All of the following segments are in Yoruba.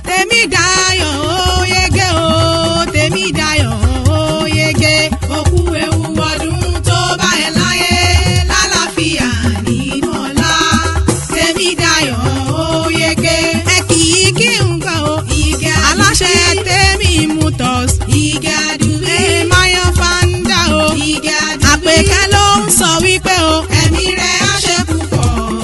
Tèmídayọ̀ ó yege o, Tèmídayọ̀ ó yege. Òkú ewu ọdún tó bá ẹ láyé lálàáfíà nínú ọlá. Tèmídayọ̀ ó yege. Ẹ kì í kí n gbọ́ o. Ìgè aláṣẹ Tèmi Motors. Ìgè àdúgbò. Mayan Fanda o. Ìgè àdúgbò. Àpèkẹ́ ló ń sọ wípé o. Ẹ̀mí rẹ̀ á ṣe púpọ̀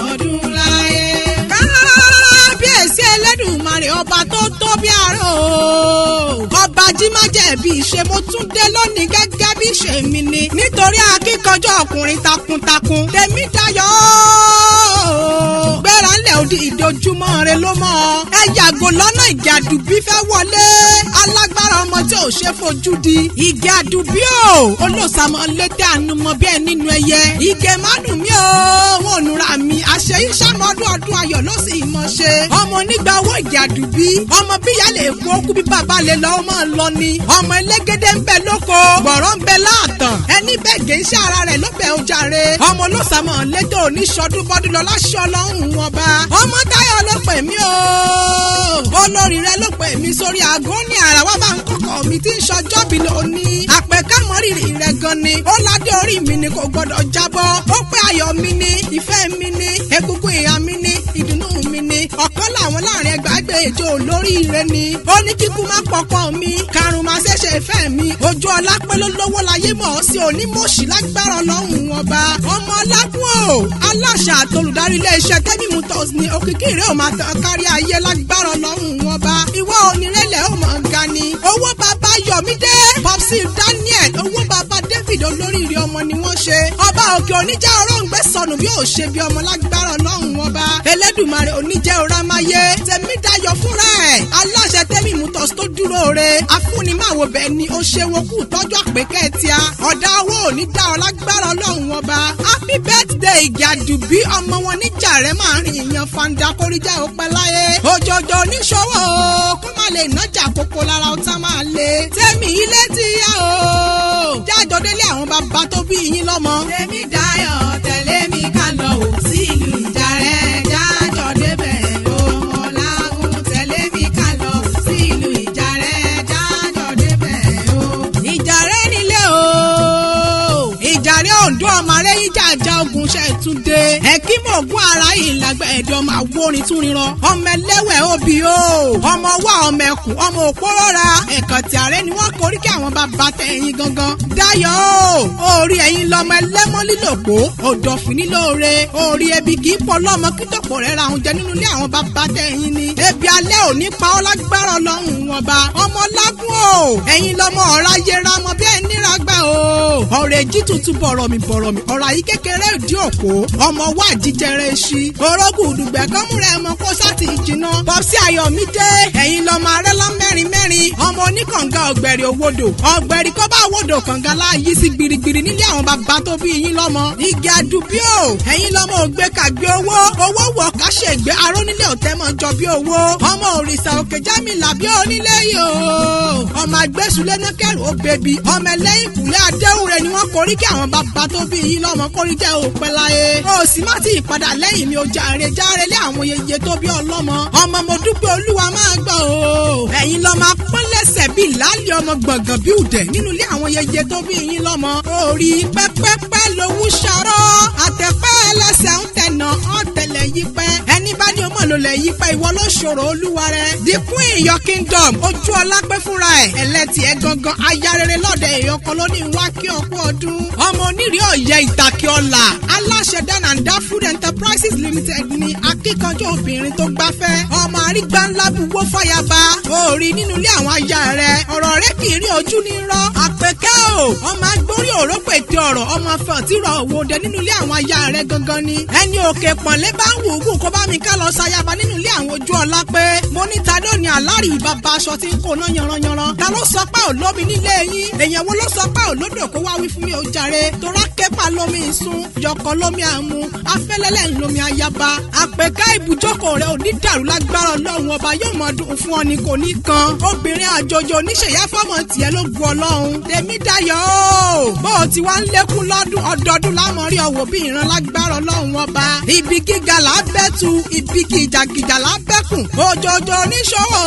ọdún láyé. Kábíyèsí Ẹlẹ́dùmarè, ọba tó tó bí àárọ̀ o. Ọba jímájẹ̀bi ṣe, mo tún dé lónìí gẹ́gẹ́ bí ṣe mi ni. Nítorí akíkanjú ọkùnrin takuntakun. Tèmídayọ̀, gbéra ńlẹ̀, òdi ìdojúmọ́ rẹ ló mọ́ ọ. Ẹ yàgò lọ́nà, Ìgè Àdùbí fẹ́ wọlé. Alágbára ọmọ tí ò ṣe fojú di. Ìgè Àdùbí o, olóòsàmọ́ létí ànumọ́ bí ẹ nínú ẹyẹ. Ìgè mádùn mí o, wọn ò nura mi. Àṣẹ yìí sàmọ́dún ọdún ayọ̀ ló sì mọ̀ ṣe. Ọmọ onígbà owó Ìgè Àdùbí. Ọmọ bíyà lè kú ó kú, bí bàbá lè lọ ó máa lọ ni. Ọmọ elégédé ń bẹ lóko, gbọ̀rọ̀ ń bẹ láàtàn. Ẹni bẹ́ẹ̀ gé iṣẹ́ ara rẹ̀ ló bẹ̀ ó jàre. Ọmọ olóòsàmọ́ létò oníṣọdún bọ́dún lọ láṣọ ọlọ́run ọba. Ọmọ Táyọ̀ ló pè mí o. Olórí rẹ ló pè mí sórí aago ní àrà wá bá ń kọ́kọ́ mi tí ń ṣọjọ́ bí lónìí. Àpẹ̀kámọ́ rírì rẹ̀ gan ni. Ó ládé orí mi ni kò gbọ́dọ̀ jábọ́. Ó pé ayọ̀ mi ni, ìfẹ́ mi ni, egungun ìhà mi ni, ìdùnnú mi ni. Ọ̀kan làwọn láàrin ẹgbàágbé èjò olórí rẹ ni. Ó ní kíkú má pọkàn mi, karùn-ún máa ṣẹ̀ṣẹ̀ fẹ́ mi. Ojú ọlá pé ló lówó láyé mọ̀ ọ́ sí onímọ̀ọ́sí lágbára ọlọ́run ọba. Ọmọ ọlákùn o, aláṣà àtolùdarí iléeṣẹ́ Tẹ́mi Motors ni, òkìkí rẹ̀ ò máa tàn kárí ayé lágbára ọlọ́run ọba. Ìwọ onírẹ̀lẹ̀ ò mọ̀ ga ni. Owó bàbá Yọ̀mídé, Popsi Daniel, owó bàbá David, olóríire ọmọ ni wọ́n ṣe. Ọba òkè oníjà ọ̀rọ̀ ń gbé sọnù bí ó ṣe bí ọmọ lágbára ọlọ́run ọba. Elédùmarè oníjẹ́ ọ̀rámáyé. Tèmídayọ̀ fúnra ẹ̀. Aláṣẹ Tẹ́mi Motors tó dúró re. Afúnimáwo bẹ́ẹ̀ ni ó ṣe wọn kú tọ́jú àpèkẹ́ tíá. Ọ̀dà owó ò ní dá ọ lágbára ọlọ́run ọba. Happy birthday, Ìgè Àdùbí, ọmọ wọn níjà rẹ̀ máa rìn ìyàn fanda kórìjà ó pẹ́ láyé. Òjòjò oníṣòwò kó má lè nájà kókó lára ọ̀tá máa le. Tẹ́mi ilé ti yá o. Jájọ délé àwọn bàbá tó bí yín lọ́mọ. Tèmídayọ̀, tẹ̀lé mi ká lọ ò sí ìlú Ìjàrẹ́, jájọ débẹ̀ ọmọ làágùn. Tẹ̀lé mi ká lọ sí ìlú Ìjàrẹ́, jájọ débẹ̀ o. Ìjàrẹ́ nílé o. Ìjàrẹ́ Oǹdó, ọmọ rẹ̀ yín jàjà ogun ṣe tún dé. Ẹ̀kímọ̀ ògùn ara ìlàgbẹ́ ẹ̀dọ́ máa wórin tún ríran. Ọmọ ẹlẹ́wẹ̀ obì o. Ọmọ wa, ọmọ ẹkùn, ọmọ òpórọ́ra. Ẹ̀kàn tí ààrẹ ni wọ́n korí kí àwọn bàbá tẹ ẹ̀yìn gangan. Dayọ̀ o, orí ẹ̀yin lọmọ ẹlẹ́mọ́ lílòpó. Òdòfin nílòore. Orí ebi kì í pọ̀ lọ́mọ kí tọ̀pọ̀ rẹ̀ ra oúnjẹ nínú ilé àwọn bàbá tẹ ẹ̀yìn ni. Ebi alẹ́ ò ní pa ọ́ lágbára ọlọ́run ọba. Ọmọ lágún o, ẹ̀yin lọmọ ọ̀rá yẹra mọ bí ẹ níra gbà o. Ọ̀rẹ́ èjì tuntun bọ̀rọ̀ mi bọ̀rọ̀ mi ọ̀rọ̀ àyí kékeré ìdí òpó. Ọmọ wa jíjẹrẹ ṣí. Orógùn ìdùgbẹ̀ kan múra ẹ̀ mọ́ kó sátì jìnnà. Popsi Ayọ̀mídé, ẹ̀yin lọmọ arẹ́lá mẹ́rin mẹ́rin. Ọmọ oníkànga ọ̀gbẹ̀rì òwodò. Ọ̀gbẹ̀rì kọ́ bá wodò kànga láàyè sí gbirigbiri nílé àwọn bàbá tó bí yín lọ́mọ. Ìgè Àdùbí o, ẹ̀yin lọmọ ògbé kàgbé owó. Owó wọ̀ ká ṣègbè aró nílé òtẹ́ mọ́ jọ bí owó. Ọmọ òrìṣà òkè jámìlà bí onílé yìí o. Ọmọ àgbésùlé náà kẹrù ó bèbí. Ọmọ ẹlẹ́yìn kùlé adéhùn rẹ̀ ni wọ́n korí kí àwọn bàbá tó bí yín lọ́mọ kórí jẹ́ òpẹ́ láyé. O sì má ti padà lẹ́yìn mi ò jàre jàre lé àwọn yeye tó bí ọlọ́mọ. Ọmọ mo dúpẹ́, olúwa máa gbọ́ o. Ẹ̀yin lọ́mọ apọ́n lẹ́sẹ̀ bíi láàlì, ọmọ gbọ̀ngàn bí ùdẹ̀ nínú ilé àwọn yeye tó bí yín lọ́mọ. Orí pẹ́pẹ́pẹ́ lowú ṣarọ́, àtẹ̀pẹ́ ẹlẹ́sẹ̀ ń tẹ̀nà ọ̀tẹ̀lẹ̀ yí pẹ́. Ẹni bá ní ọmọ ló lẹ̀ yí pẹ́, ìwọ ló ṣòro olúwa rẹ̀. The Queen Your Kingdom, ojú ọlá pé fúnra ẹ̀ ẹlẹ́tì ẹ̀ gangan, aya rere lọ́dẹ èèyàn kan ló ní wá kí ọkú ọdún. Ọmọ onírìí ọ̀yẹ́ ìtàkì ọ̀la, aláṣẹ Dananda Food Enterprises Limited ní akíkanjú obìnrin tó gbáfẹ́. Ọmọ àrígbá ńlá buwó fàyàbá orí nínú ilé àwọn aya rẹ̀, ọ̀rọ̀ rẹ̀ kì í rí ojú ní rọ́. Àpèkẹ́ o, ọmọ agbórí òró pètè ọ̀rọ̀, ọmọ afẹ́ tí rọ òwò dẹ nínú ilé àwọn aya rẹ̀ gangan ni. Ẹni òkè pọ̀nlé bá ń wù ú kó bá mi ká lọ sayaba nínú ilé àwọn ojú ọlá pé mo ní ta ló ní àlárí bàbá aṣọ tí ń kó ná yanranyanran. Ta ló sọ pé ò lómi nílé yín? Èèyàn wo ló sọ pé ò lódò kó wá wí fún mi ò jàre? Torá képa lómi ìsun, yọkọ lómi àmú, afẹ́lẹ́lẹ́ ń lómi ayaba. Àpèká ibùjókòó rẹ̀ ò ní dàrú lágbára ọlọ́run ọba, yóò mọ dùn fún ọ ní kò ní kan. Obìnrin àjòjò oníṣẹ̀yà fọ́mọ tiẹ̀ ló gu ọlọ́run. Tèmídayọ̀ o, bó o ti wá ń lékún lọ́dún ọdọọdún lámọ̀ rí ọ̀wọ́ bí ìran lágbára ọlọ́run ọba. Ibi gíga là lábẹ́tu, ibi gìjàgìjà lábẹ́kùn. Òjòjò oníṣòwò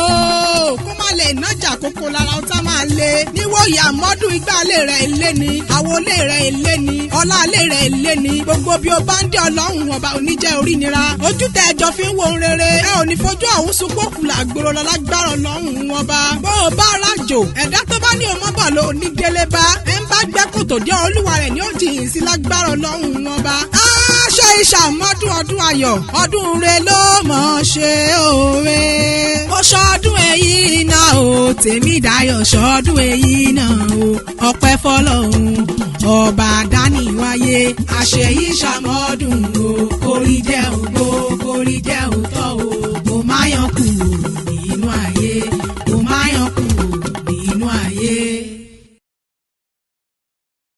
kó má lè nájà kókó lára ọ̀tá máa lé. Níwòye àmọ́dún igbá ilé rẹ̀ ilé ni, àwọlé rẹ̀ ilé ni, ọlá ilé rẹ̀ ilé ni. Gbogbo bí o bá ń dé Ọlọ́run ọba oníjẹ́ orí nira. Ojú tẹ ẹjọ́ fi ń wo ohun rere. Ẹ ò ní fojú ọ̀hún sunkún òkú làgbòrò lọ lágbára Ọlọ́run ọba. Bó o bá rájò, ẹ̀dá tó bá ní o mọ́ bọ̀ ló ní délé bá. Ẹ ń bá gbẹ́ kòtò dé olúwa rẹ̀ ní ó jìyìn sí lágbára Ọlọ́run ọba. Aṣọ ìṣàmọ́dún ọdún ayọ̀, ọdún re ló mọ̀ ṣe òwe. Ó ṣọdún èyí náà o, Tèmídayọ̀ ṣọdún èyí náà o, ọpẹ́ fọlọ́run ọba dáníwáyé, àṣeyí ṣàmọ́dún o.